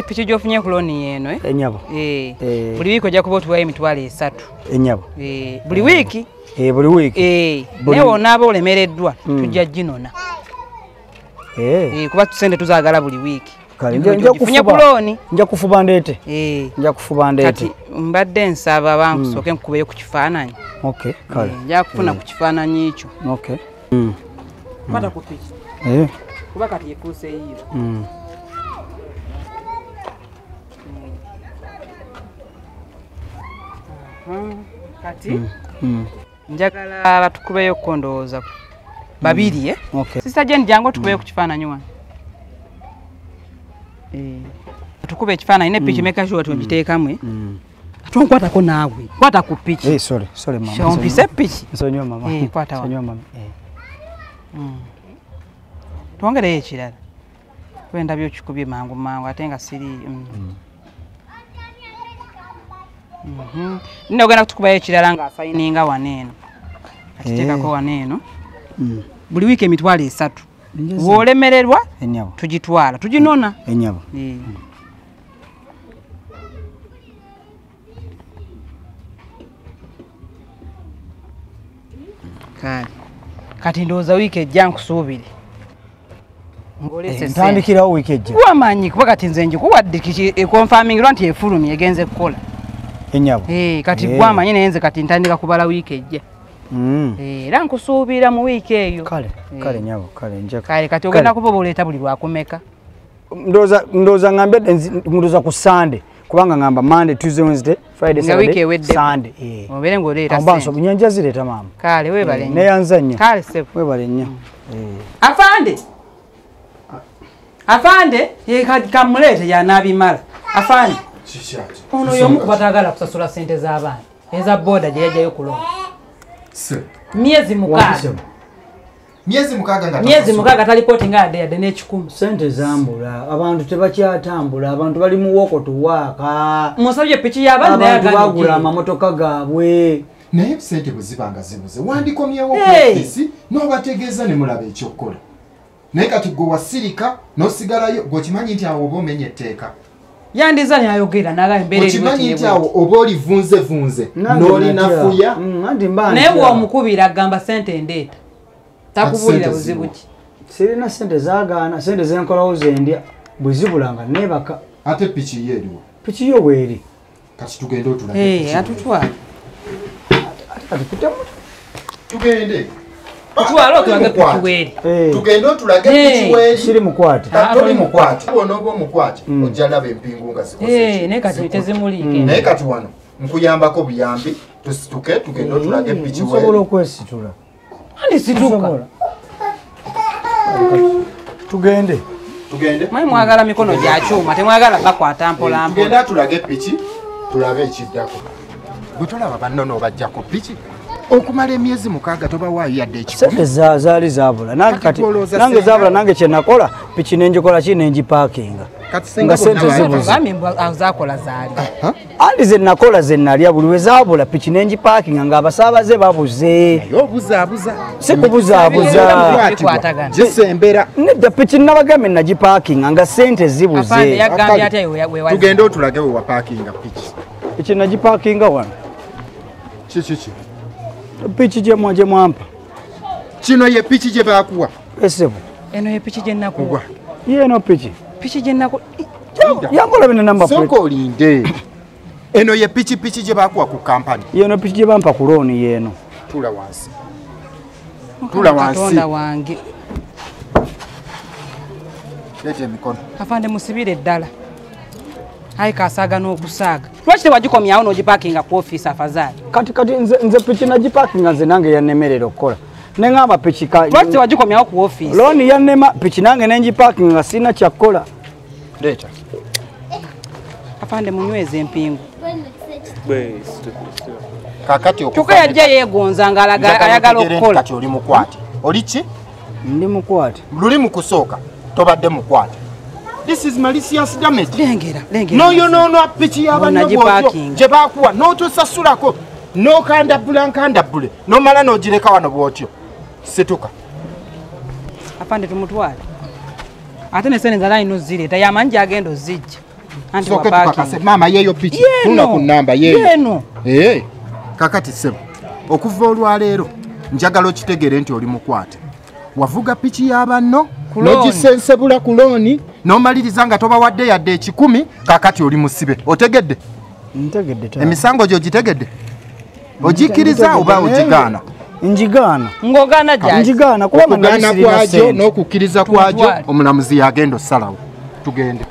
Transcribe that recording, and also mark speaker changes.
Speaker 1: Piki gy'ofunye ku looni eno eh?
Speaker 2: Ennyabo.
Speaker 1: Buli wiiki ojja kuba otuwayo 300.
Speaker 2: Ennyabo.
Speaker 1: Buli wiiki?
Speaker 2: Buli wiiki.
Speaker 1: Naye bw'onaaba olemereddwa tujja ginona. Kuba ssente tuzaagala buli wiiki.
Speaker 2: Kale
Speaker 1: nja ku looni.
Speaker 2: Nja kufuba ndeete. Nja kufuba ndeete.
Speaker 1: Kati mbadde nsaba bankusooke nkukubeyo ku kifaananyi.
Speaker 2: Okay, kale.
Speaker 1: Nja kufuna ku kifaananyi ekyo.
Speaker 2: Okay.
Speaker 1: Kwata ku piki. Kuba kati ekuuse yiyo. Kati njagala batukubeyo ko ndowooza babiri.
Speaker 2: Okay.
Speaker 1: Sister Jane jangu tukubeyo ku kifaananyi wano. Tukube ekifaananyi ne piki make sure tugiteekamu. Tonkwatako naawe. Kwata ku piki.
Speaker 2: Sorry, sorry mama.
Speaker 1: Ompise piki.
Speaker 2: Nsonyiwa mama.
Speaker 1: Kwata wano.
Speaker 2: Nsonyiwa mama.
Speaker 1: Twongereyo ekirala. Wenda byokikubye mangu mangu ate nga siri. Nina ogenda kutukubayo ekirala nga asayininga wano eno. Akiteekako wano eno. Buli wiiki 300. Bw'olemererwa tugitwala, tuginona.
Speaker 2: Ennyabo.
Speaker 1: Kale. Kati ndowooza wiiki ejja nkusuubire.
Speaker 2: Ntandikirawo wiiki ejja.
Speaker 1: Wamanyi kuba kati nze njikuwadde ekonfamingirwa nti efulumye egenze kukola.
Speaker 2: Ennyabo.
Speaker 1: Kati gwamanyi naye nze kati ntandika kubala wiiki ejja. Era nkusuubira mu wiiki eyo.
Speaker 2: Kale, kale nnyabo, kale nja.
Speaker 1: Kale kati ogenda kuba oleeta buli lwakumeka.
Speaker 2: Ndowooza ngambye ndowooza ku Sunday kubanga ngamba Monday, Tuesday, Wednesday, Friday, Saturday, Sunday.
Speaker 1: Obeere ng'oleeta ssente.
Speaker 2: Mba nja zireeta maama.
Speaker 1: Kale weebale nnyo.
Speaker 2: Neeyanza nnyo.
Speaker 1: Kale ssebo.
Speaker 2: Weebale nnyo.
Speaker 1: Afande! Afande! Kamuleete y'anaabimala. Afande! Ono y'omu ku bataagala kusasula ssente z'abaana eza booda gye yajjayo ku looni. Myezi 6.
Speaker 3: Myezi 6 nga
Speaker 1: myezi 6 talipooti nga yadde n'ekikumi.
Speaker 2: Ssente zambula, abantu tebakyatambula, abantu bali mu woko tuwaaka.
Speaker 1: Musabye piki y'abaana naye
Speaker 2: abantu bagula amamotoka gaabwe.
Speaker 3: Naye ssente bwe ziba nga zibuze wandikomyewo ku ofiisi n'obategeeza ne mulaba ekyokukola. Naye kati gwe wasirika n'osigalayo gw'okimanyi nti awo oba omenye etteeka.
Speaker 1: Yandiza n'ayogera n'agamba embeera eriwo.
Speaker 3: Okimanyi nti awo oba olivunzevunze n'olinafuya.
Speaker 1: Naye bw'omukubira agamba ssente ndeeta. Takubuulira buzibu ki.
Speaker 2: Sirina ssente zaagaana, ssente zenkolawo zendya bwe zibula nga neebaka.
Speaker 3: Ate piki yo eriwo?
Speaker 2: Piki yo weeri.
Speaker 3: Kati tugende otulage.
Speaker 1: Atutwala.
Speaker 2: Ate kati kutemu.
Speaker 3: Tugende.
Speaker 1: Tutwale otulage piki weeri.
Speaker 3: Tugende otulage piki weeri.
Speaker 2: Siri mukwate.
Speaker 3: Toli mukwate. Bw'onooba omukwate ojja laba empingu nga zikoze.
Speaker 1: Naye kati tezimuliike.
Speaker 3: Naye kati wano nkuyambako buyambi tusituke tugende otulage piki weeri.
Speaker 2: Nsobola okwesitula.
Speaker 1: Andi situka.
Speaker 2: Tugende.
Speaker 3: Tugende.
Speaker 1: Mwe mwagala mikono gya kyuma temwagala bakwata mpola mpola.
Speaker 3: Tugende atulage piki tulabe ekiddako. Bwe tolaba banno n'obajjako piki. Okumala emyezi 6 tobawaayo yadde ekikumi.
Speaker 2: Ssente zaali zaabula. Nange kati nange zaabula nange kye nakola piki ne ngikola ki ne ngipaakinga. Nga ssente zibuze.
Speaker 1: Zakola zaali.
Speaker 2: Andi ze nakola ze nalya buli we zaabula piki ne ngipaakinga ng'abasaabaze babuze.
Speaker 3: Naye obuzaabuza.
Speaker 2: Si kubuzaabuza.
Speaker 3: Gisembera.
Speaker 2: Nedda piki nabagambye nagipaakinga nga ssente zibuze.
Speaker 1: Afande yagambye atya we
Speaker 3: Tugende otulage we wapaakinga piki.
Speaker 2: Piki nagipaakinga wano.
Speaker 3: Kiki?
Speaker 2: Piki gye mwampa.
Speaker 3: Kino ye piki gye baakuwa.
Speaker 2: Esebo.
Speaker 1: Eno ye piki gye nakuwa.
Speaker 2: Ye eno piki.
Speaker 1: Piki gye nakuwa.
Speaker 2: Yangola bino namba plate.
Speaker 3: Sooka olinde. Eno ye piki piki gye baakuwa ku kampani.
Speaker 2: Ye eno piki gye bampa ku looni ye eno.
Speaker 3: Tuula wansi. Tuula wansi.
Speaker 1: Katonda wange.
Speaker 3: Leeta emikono.
Speaker 1: Afande musibire ddala. Ayi kasaaga n'okusaaga. Lwaki tewagikomyawo n'ogipaakinga ku ofiisi afazaali?
Speaker 2: Kati nze piki nagipaakinga nze nange yannemerera okukola. Ne ŋŋamba piki ka.
Speaker 1: Lwaki tewagikomyawo ku ofiisi?
Speaker 2: Looni yannema piki nange ne ngipaakinga sirina kyakukola.
Speaker 3: Leeta.
Speaker 1: Afande munyweze empingu.
Speaker 3: Kakati okufa.
Speaker 1: Kyokka yajja yeegonza ng'alaga ayagala okukola.
Speaker 3: Kati oli mukwate. Oli ki?
Speaker 2: Ndi mukwate.
Speaker 3: Luli mu kusooka tobadde mukwate. This is malicious damage.
Speaker 1: Lengera, lengera.
Speaker 3: No yonoona piki y'abanno bw'otyo gye baakuwa n'otosasulako n'okandabula nkandabule n'omala n'ogireka wano bw'otyo. Situka.
Speaker 1: Afande tumutwale. Ate ne ssente nzala alina ozireeta yamanyi gy'agenda ozijja.
Speaker 3: Tusooke tukakase maama yeeyo piki tuna ku nnamba yeeyo. Kakati ssebo, okuva olwaleero njagala okitegeere nti oli mukwate. Wavuga piki y'abanno n'ogisensebula ku looni n'omaliriza nga tobawadde yadde 100, kakati oli musibe. Otegedde?
Speaker 2: Ntegedde.
Speaker 3: Emisango gyo ogitegedde? Ogikkiriza oba ogigaana?
Speaker 2: Njigaana.
Speaker 1: Ng'ogaana gyaki?
Speaker 2: Njigaana kubanga
Speaker 3: Okugaana
Speaker 2: nali sirina
Speaker 3: kwagyo
Speaker 2: ssente.
Speaker 3: n'okukkiriza kwagyo omulamuzi yagenda osalawo. Tugende.